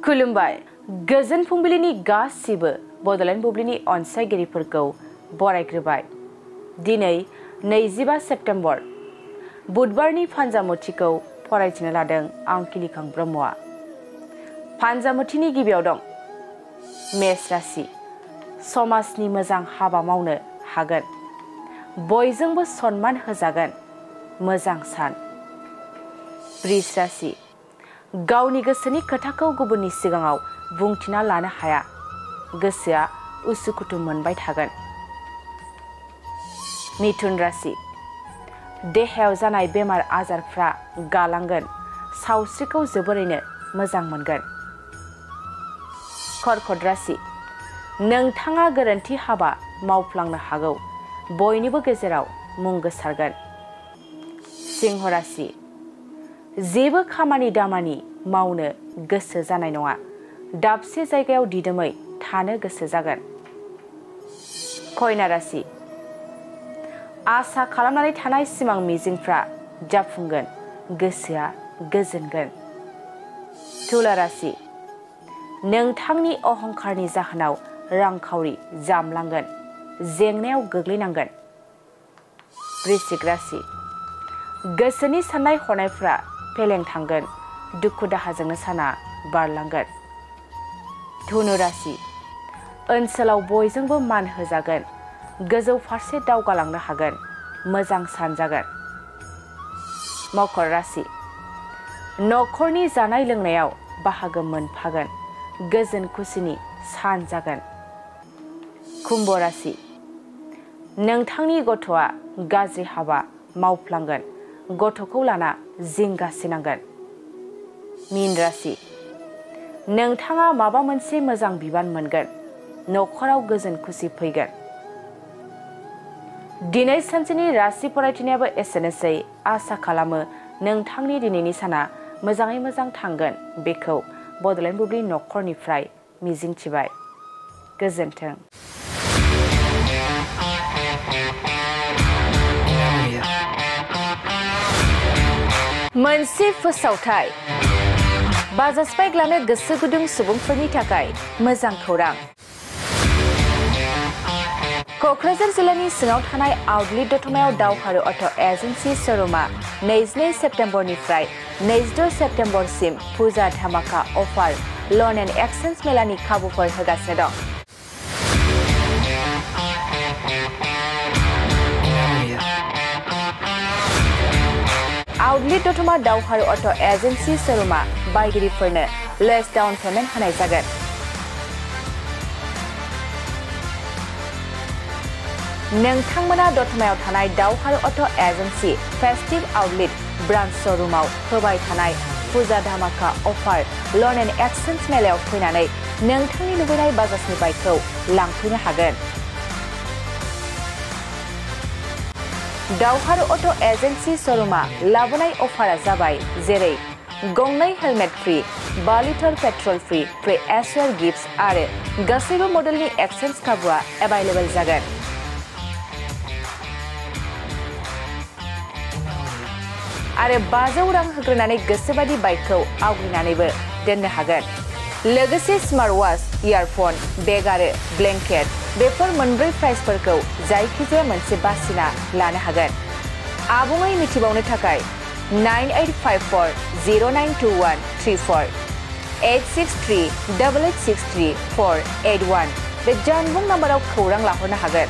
खुलुमबाय गोजोन फुंबिलिनि गासिबो बड'लेण्ड बुब्लिनि अनसायगिरिफोरखौ बरायग्रोबाय। दिनै 25 सेप्तेम्बर बुधबारनि फान्जामुथिखौ फरायथिनो लादों आं किलिखां ब्रह्मआ। फान्जामुथिनि गिबियाव दं मेष राशि। समाजनि मोजां हाबा मावनो हागोन। बयजोंबो सन्मान होजागोन। मोजां सान। वृष राशि। गावनि गोसोनि खोथाखौ गुबुननि सिगाङाव बुंथिना लानो हाया। गोसोआ उसुखुथु मोनबाय थागोन। मिथुन राशि। देहायाव जानाय बेमार आजारफ्रा गालांगोन। सावस्रिखौ जोबोरैनो मोजां मोनगोन। कर्कट राशि। नोंथाङा गोरोन्थि हाबा मावफ्लांनो हागौ। बयनिबो गेजेराव मुं गोसारगोन। सिंह राशि। जेबो खामानि दामानि मावनो गोसो जानाय नङा। दाबसे जायगायाव दिदोमै थानो गोसो जागोन। कन्या राशि। आसा खालामनानै थानाय सिमां मिजिंफ्रा जाफुंगोन। गोसोआ गोजोनगोन। तुला राशि। नोंथांनि अहंकारनि जाहोनाव रांखावरि जामलांगोन। जेंनायाव गोग्लैनांगोन। वृश्चिक राशि। गोसोनि साननाय हनायफ्रा फेलें थांगोन। दुखु दाहाजोंनो साना बारलांगोन। धनु राशि। ओनसोलाव बयजोंबो मान होजागोन। गोजौ फारसे दावगालांनो हागोन। मोजां सान जागोन। मकर राशि। नखरनि जानाय लोंनायाव बाहागो मोनफागोन। गोजोन खुसिनि सान जागोन। कुम्भ राशि। नोंथांनि गथ'आ गाज्रि हाबा मावफ्लांगोन। गथ'खौ लाना जिंगासिनांगोन। मीन राशि। नोंथाङा माबा मोनसे मोजां बिबान मोनगोन। नखराव गोजोन खुसि फैगोन। दिनै सानसेनि राशि फरायथिनायाबो एसेनोसै। आसा खालामो नोंथांनि दिनैनि साना मोजाङै मोजां थांगोन। बेखौ बड'लेण्ड बुब्लि नखरनिफ्राय मिजिंथिबाय। गोजोन्थों। मोनसे फोसावथाय। बाजाज बाइक लानो गोसो गुदुं सुबुंफोरनि थाखाय मोजां खौरां। क'क्राझार जिल्लानि सिङाव थानाय आउटलेट दतमायाव दावहारु अट' एजेन्सि श'रुमा 22 सेप्तेम्बरनिफ्राय 26 सेप्तेम्बरसिम फुजा धामाका अफार ल'न एन्ड एक्सचेन्ज मेलानि खाबुफोर होगासिनो दं। आउटलेट दतमा दावहारु अट' एजेन्सि श'रुमा बायगिरिफोरनो लेस डाउन पेमेन्ट होनाय जागोन। नोंथांमोना दतमायाव थानाय Dawharu auto' agency festive outlet branch श'रुमाव होबाय थानाय फुजा धामाका अफार ल'न एन्ड एक्सचेन्ज मेलायाव फैनानै नोंथांनि लुबैनाय बाजाजनि बाइकखौ लांफैनो हागोन। दावहारु अट' एजेन्सि श'रुमा लाबोनाय अफारा जाबाय जेरै गंनै helmet free, 5 litre petrol free, free assured gifts आरो गासैबो मडेलनि एक्सचेन्ज खाबुआ एभाइलेबल जागोन। आरो 500 रां होग्रोनानै गोसोबादि बाइकखौ आवग्रिनानैबो दोननो हागोन। लोगोसे स्मार्ट वाच, इयारफन, बेग आरो ब्लेंकेट बेफोर मोनब्रै प्राइसफोरखौ जायखिजाया मोनसे बासिना लानो हागोन। आबुङै मिथिबावनो थाखाय 9854092134 8638863 481 बे जानबुं नाम्बाराव खौरां लाहरनो हागोन।